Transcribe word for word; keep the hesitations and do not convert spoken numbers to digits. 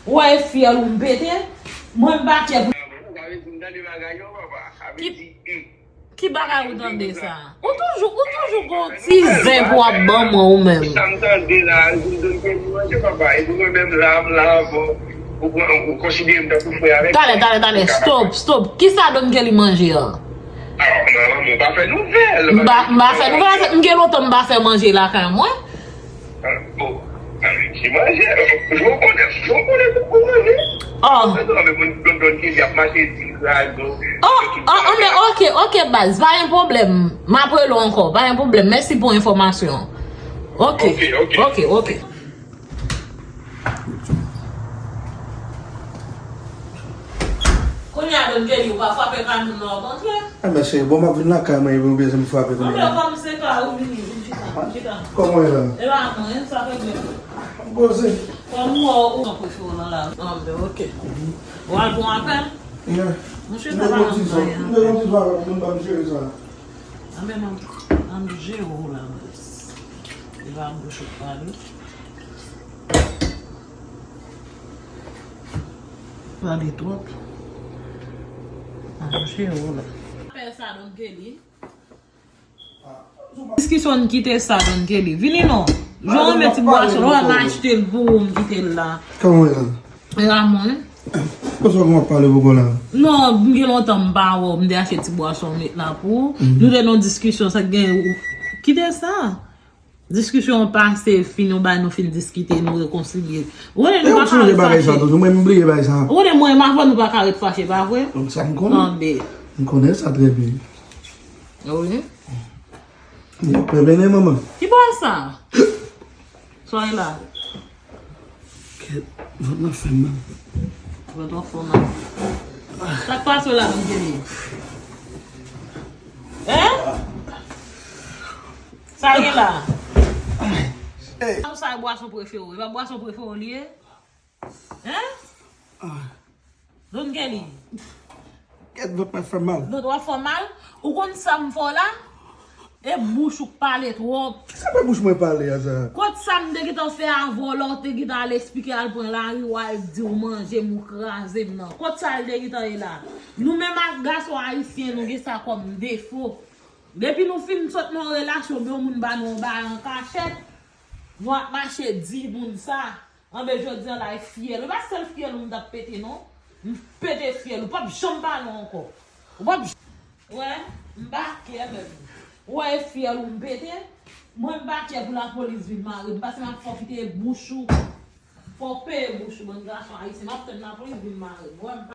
Ou wè e fyèl ou m pete? Mwen m pa kè pou. Ki, ki bagay ou tande sa? Ou toujou, ou toujou gon ti zen pou ap ban mwen ou menm. Sa m tande la, ou vin donn kè li manje, papa. E pou mwen menm la, m la avè w. Ou pran, ou konsidere m tankou frè avèk. Talè, talè, talè. Stop, stop. Kisa donn kè li manje an? Ah, manman, mwen pa fè nouvèl. M pa, m pa fè nouvèl, se m gen lontan m pa fè manje lakay mwen. Ah, bon. Ah, ki manje? Ou konnen, ou konnen tout pou manje. Oh. Mwen konnen moun donn donn ki ap mache di razo. Oh, oh, oh, men ok, ok, baz, pa gen pwoblèm. M ap rele w ankò, pa gen pwoblèm. Mèsi pou enfòmasyon. Ok, ok, ok. Ok, ok. Kounye a, Don Kelly, ou pa frape kay moun nan w ap antre? Ah, men cheri, bon, m ap vin lakay mwen, epi ou bezwen m frape kòman? Anben, kòm se ka ou vini, vin chita, vin chita. Kòman w ye la? E pa mwen, sa fè byen. M poze. Kòm ou wè, ou pran prefere w nan la. Anben, ok. Ou al pran apèl? Yeah. Monchè, sa pa nan anyen. M te yon ti zòn, m te yon ti zòn, moun pa m jere sa. Anben, m ap, m ap jere w la, baz. E pa bouch ou pale. Pale twòp. Ap jere w la. Apèl sa, Don Kelly. Diskisyon, n kite sa, Don Kelly. Vini non. Jan w renmen ti bwason, lè w al achte l pou ou, m kite l la. Kòman w ye la? E Ramon. Poukisa w ap pale pou kò la? Non, m gen lontan m pa wè w, m te achte ti bwason m met la pou ou. Nou te nan diskisyon, sa k gen, kite sa. Diskisyon an pase, fini, yon bagay nou fin diskite, nou rekonsilye. Ou konnen nou pa ka ret fache. Ou konnen mwen, m avè w, nou pa ka ret fache, pa vre? Sa m konnen. Anben. M konnen sa trè byen. Wi. Trè byen, manman. Ki bò sa? Sa w ye la? Kèt, vant mwen fè m mal. Vant w ap fè w mal. Sa k pase w la menm, Kelly? Hein? Sa w gen la? Sa e bwason prefere w. E pa bwason prefere w li ye? Hein? Don Kelly. Kèt, vant mwen fè m mal. Vant w ap fè w mal? Ou konn sa m fè w la? E bouch ou k pale twòp. Se pa bouch mwen pale a sa. Kot sa m te gentan fè avè w la, w te gentan al eksplike al pran lari, w al di w manje m, ou kraze m nan. Kot sa l te gentan ye la? Nou menm ak gason ayisyen, nou gen sa kòm defo. Depi nou fin sot nan yon relasyon, men yon moun ba nou yon bagay an kachèt, nou ap mache di moun sa. Anben, jodi a la, e fyèl. E pa sèl fyèl ou m t ap pete, non. M pete fyèl ou. P ap janm pale w ankò. Ou p ap j-, wè, m pa kè menm. Ou wè e fyèl ou m pete? Mwen m pa kè pou lapolis vin mare m. Paske m ap fè w kite bouch ou. Fè w peye bouch ou, bann gason ayisyen. M ap tann lapolis vin mare m. Ou wè m